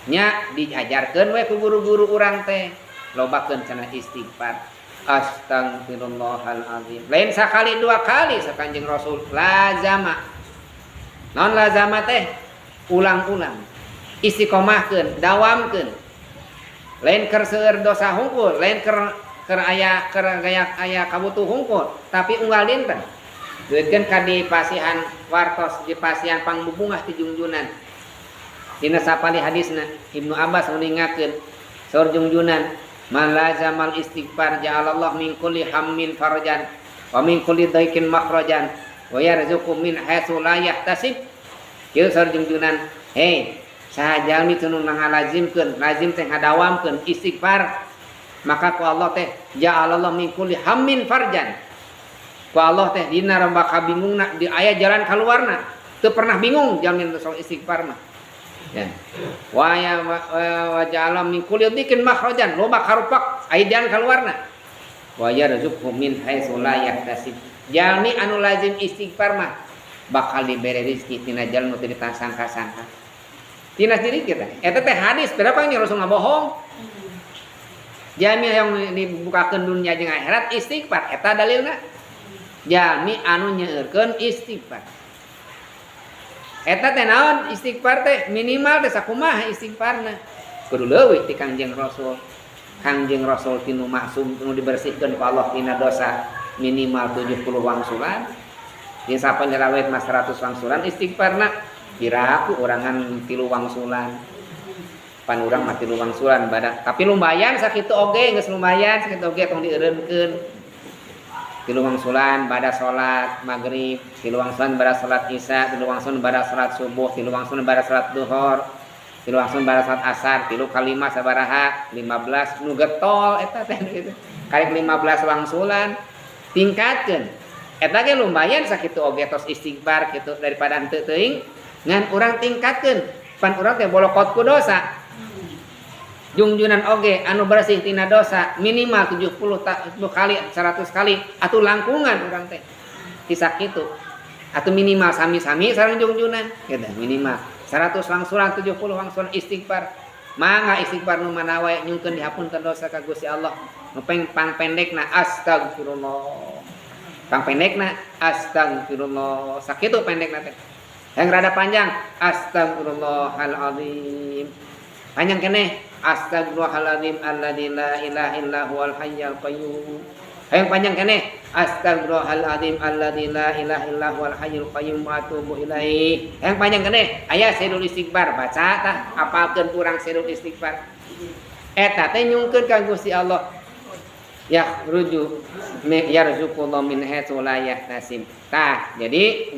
Nya diajarkeun we ku guru-guru urang teh lobakeun cenah istighfar. Astagfirullahalazim. Lain sakali dua kali sakanjeng Rasul lazama. Naon lazama teh? Ulang-ulang. Istiqomahkeun, dawamkeun. Lain keur seueur dosa hungkul, lain keur keur aya keur gaya aya kabutuh hungkul, tapi unggal dinten. Duitkeun ka dipasihan wartos dipasihan pangbubungah ti jungjunan. Dina sapali hadisna Ibnu Abbas nguningakeun saur jungjunan man lazamal istighfar ja'alallah min kulli hammin farajan wa min kulli dhaikin makhrajan wa yarzuqu min haitsu la yahtasib. Kieu saur jungjunan, hei saha jalmi teu nu ngalazimkeun, lazim teh ngadawamkeun istighfar, maka ku Allah teh ja'alallah min kulli hammin farjan. Ku Allah teh dina ramba kabingungna di aya jalan kaluarna. Teu pernah bingung jalmi nu soal istighfar mah. Ya. Wa ya wa ja'ala min kulli dhikin makhrajan, loba karupak aya jalan kaluarna. Wa yarzuqhu min haitsu la yahtasib. Jalmi anu lazim istighfar mah bakal dibere rezeki tina jalan nu teu disangka-sangka. Tina diri kita. Eta teh hadis, berapa nya Rasul ngabohong? Jalmi yang dibukakeun dunia jeung akhirat istighfar, eta dalilna. Jalmi anu nyeurkeun istighfar. Eta teh naon istighfar teh minimal teh sakumaha istighfarna. Kudu leuwih ti Kangjeng Rasul. Kangjeng Rasul tinu maksum nu dibersihkeun ku Allah tina dosa minimal 70 wangsulan. Di sapan rawet mah 100 wangsulan istighfarna. Piraku urangan 3 wangsulan. Pan urang mah 3 wangsulan badak. Tapi lumayan sakitu oge geus lumayan sakitu oge tong dieureunkeun. 3 wangsulan bada salat maghrib, 3 wangsulan bada salat isya, 3 wangsulan bada salat subuh, 3 wangsulan bada salat duhur, 3 wangsulan bada salat asar, 3 kali 5 sabaraha? 15 nu getol eta teh gitu. Karek 15 wangsulan tingkatkeun. Eta ge lumayan sakitu oge tos istighfar kitu daripada henteu teuing ngan urang tingkatkeun. Pan urang teh bolokot ku dosa. Jungjunan oge anu bersih tina dosa minimal 70 kali 100 kali atuh langkungan urang teh ti sakitu atuh minimal sami-sami sareng jungjunan gitu minimal 100 wangsulan 70 wangsulan istighfar. Mangga istighfar nu mana wae nyungkeun dihapunten dosa ka Gusti Allah. Nu pang pendekna astagfirullah, pang pendekna astagfirullah sakitu pendekna teh. Yang rada panjang astagfirullahalazim, panjang keneh astagfirullahalazim alladzi la ilaha illa huwal hayyul qayyum. Hayang panjang keneh astagfirullahalazim alladzi la ilaha illa huwal hayyul qayyum wa atubu ilaih. Hayang panjang keneh aya sayyidul istighfar, baca tah apalkeun urang sayyidul istighfar. Eta teh nyungkeun ka Gusti Allah. Yakhruju yarzuqullahu min haitsu la yahtasib. Tah, jadi